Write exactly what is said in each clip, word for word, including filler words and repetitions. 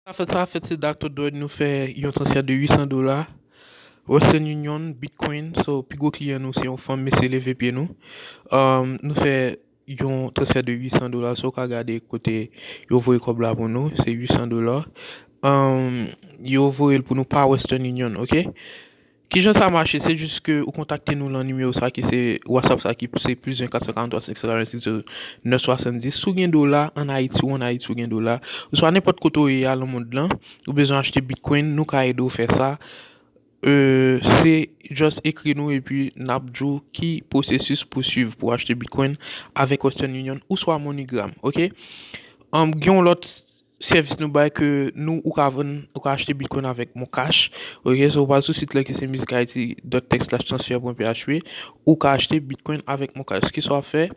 Sa fèt, sa fèt, se Doctor Dwayne, nou fè yon transfè de uit san dola. Western Union, Bitcoin, so pi gwo kliyan nou se yon fanm, mesye leve pye nou. Um, nou fè yon transfè de uit san dola, so w ka gade kote yo voye kòb la pou nou, se uit san dola. Um, yo voye l pou nou pa Western Union, ok? Kijan sa mache? Se jis ke ou kontakte nou lan nimewo sa ki se WhatsApp sa ki se plis de kat san karant twa senk san karant senk zewo nèf swasanndis. Si w gen dola ann Ayiti, ou ann Ayiti, ou gen dola, oswa nenpòt kote w ye a lan mond lan, ou bezwen achte Bitcoin, nou ka ede w fè sa. Euh, se just ekri nou epi n ap di w ki pwosesis pou swiv pou achte Bitcoin avèk Western Union oswa MoneyGram, ok? Um, gen yon lòt sèvis nou bay ke nou, ou ka vann, ou ka achte Bitcoin avèk Moncash. Ok, so w pral sou sit la ki se music haiti dot tech slash transfer pwen php, ou ka achte Bitcoin avèk Moncash. Kisa w ap fè?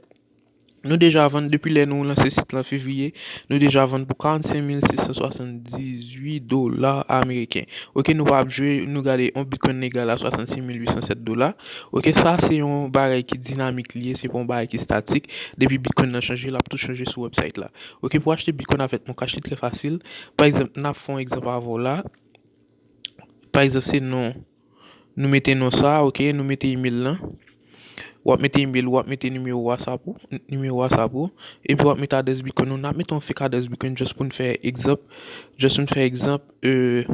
Nou deja vann, depi lè nou lanse sit la an fevriye, nou deja vann pou karannsenk mil sis san swasanndizuit dola ameriken. Ok, nou pa ap jwe, nou gade yon Bitcoin egal a swasannsenk mil uit san sèt dola. Ok, sa se yon bagay ki dinamik li ye, se pa yon bagay ki statik. Depi Bitcoin nan chanje, l ap tou chanje sou website la. Ok, pou achte Bitcoin avèk Moncash, li trè fasil. Pa egzanp, n ap fè yon egzanp avè w la. Pa egzanp, se non. Nou mete non sa, ok, nou mete email lan. W ap mete email ou, w ap mete nimewo WhatsApp ou, n-, nimewo WhatsApp ou, epi w ap mete adrès Bitcoin ou. N ap mete yon fake adrès Bitcoin just pou n fè egzanp, just pou n fè egzanp, euh,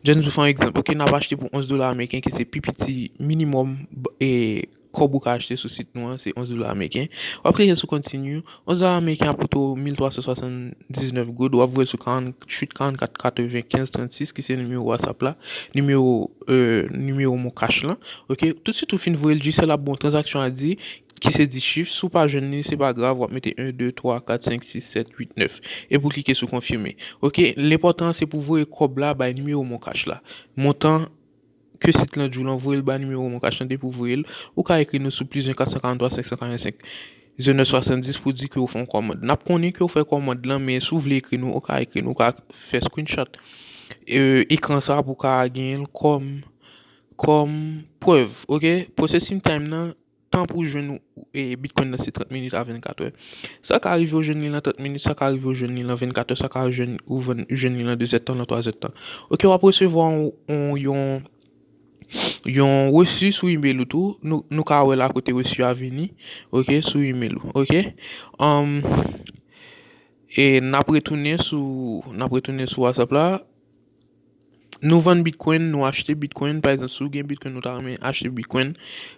just pou fè yon egzanp, ok, n ap achte pou onz dola ameriken ki se pi piti minimòm, e, kòb ou ka achte sou sit nou an, se onz dola ameriken. W ap klike sou continue. Onz dola ameriken ap koute w mil twa san swasanndiznèf goud. W ap voye l sou karanntuit karannkat katrevenkenz trannsis ki se nimewo WhatsApp la, nimewo, euh, nimewo Moncash lan. Ok, toutswit ou fin voye l, Digicel ap ba w tranzaksyon a di, ki se dis chif. Si w pa jwenn li, se pa grav, w ap mete en, de, twa, kat, senk, sis, sèt, uit, nèf. Epi w klike sou konfime. Ok, lenpòtan se pou voye kòb la bay nimewo Moncash la. Montan ke sit lan di w lan, voye l ba nimewo Moncash lan, depi w voye l, ou ka ekri nou sou plis de kat san karanntuwa senk san karannsenk zewo nèf swasanndis pou di ke w fè yon kòmand. N ap konnen ke w fè kòmand lan, men si w vle ekri nou, ou ka ekri nou, ou ka fè screenshot, euh, ekran sa pou w ka genyen l kòm, kòm prèv, ok? Processing time nan, tan pou w jwenn, e, Bitcoin nan se trant minit a vennkat è. Sa ka rive w jwenn li lan trant minit, sa ka rive w jwenn li lan vennkat è, sa ka jwenn, ou vann, jwenn li lan de zèdtan, lan twa zèdtan. Ok, w ap resevwa yon, yon, yon, yon resi sou email ou tou. Nou, nou ka wè la kote resi a vini, ok, sou email ou, ok? Um, e n ap retounen sou, n ap retounen sou WhatsApp la. Nou vann Bitcoin, nou achte Bitcoin. Pa egzanp, si w gen Bitcoin, ou ta renmen achte Bitcoin,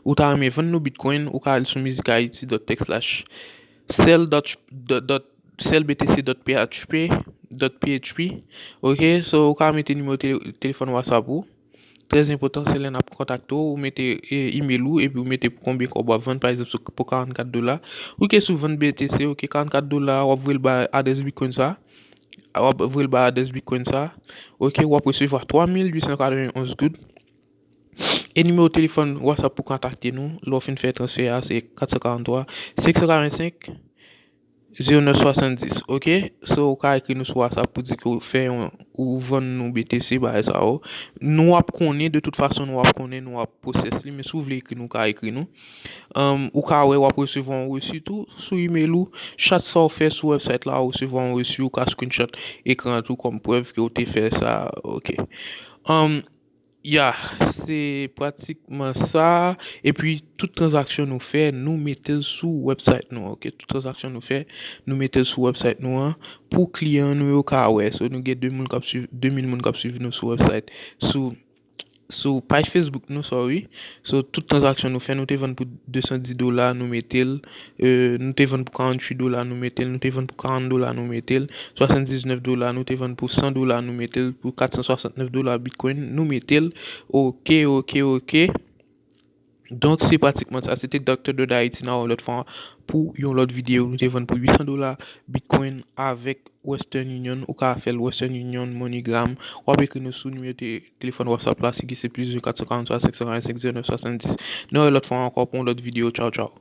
ou ta renmen vann nou Bitcoin, ou ka al sou music haiti dot tech slash sell dot, dot, dot, sell B T C dot P H P, dot P H P. Ok, so ou ka mete nimewo tele-, telefòn WhatsApp ou. Trè enpòtan, se lè n ap kontakte w, ou mete, e, email ou, epi ou mete pou konbyen kòb w ap vann. Pa egzanp, sou, pou karannkat dola. Ou ke sou vann B T C, ok, karannkat dola, w ap voye l ba adrès Bitcoin sa. W ap voye l ba adrès Bitcoin sa. Ok, w ap resevwa twa mil uit san katrevenonz goud. E nimewo telefòn WhatsApp pou kontakte nou, lè w fin fè transfè a, se kat san karanntuwa senk san karannsenk zewo nèf swasanndis, ok? So, ou ka ekri nou sou WhatsApp pou di ke w fè yon, ou vann nou B T C, bagay sa yo. Nou ap konnen, de tout fason, nou ap konnen, nou ap pwosès li, men si w vle ekri nou, ou ka ekri nou. Um, ou ka wè, w ap resevwa yon resi tou sou email ou. Chak sa w fè sou website la, w resevwa yon resi, ou ka screenshot ekran an tou kòm prèv ke w te fè sa, ok. Um, Ya, se pratikman sa. Epi, tout tranzaksyon nou fè, nou mete l sou website nou an, ok? Tout tranzaksyon nou fè, nou mete l sou website nou an pou kliyan nou yo ka wè. So, nou gen de moun k ap swiv, de mil moun k ap swiv nou sou website, sou, sou paj Facebook nou, sorry. So, tout tranzaksyon nou fè, nou te vann pou de san dis dola, nou mete l. Euh, nou te vann pou karanntuit dola, nou mete l. Nou te vann pou karant dola, nou mete l. Swasanndiznèf dola, nou te vann pou san dola, nou mete l. Pou kat san swasantnèf dola Bitcoin, nou mete l. Ok, ok, ok. Donk, se pratikman sa. Se te Doctor Dre Haiti, n a wè lòt fwa pou yon lòt videyo. Nou te vann pou uit san dola Bitcoin avèk Western Union. Ou ka fè l Western Union, MoneyGram. W ap ekri nou sou nimewo te-, telefòn WhatsApp la, se ki se plis de kat san karanntuwa senk san karannsenk zewo nèf swasanndis. Nou wè lòt fwa ankò pou yon lòt videyo. Tchaw, tchaw.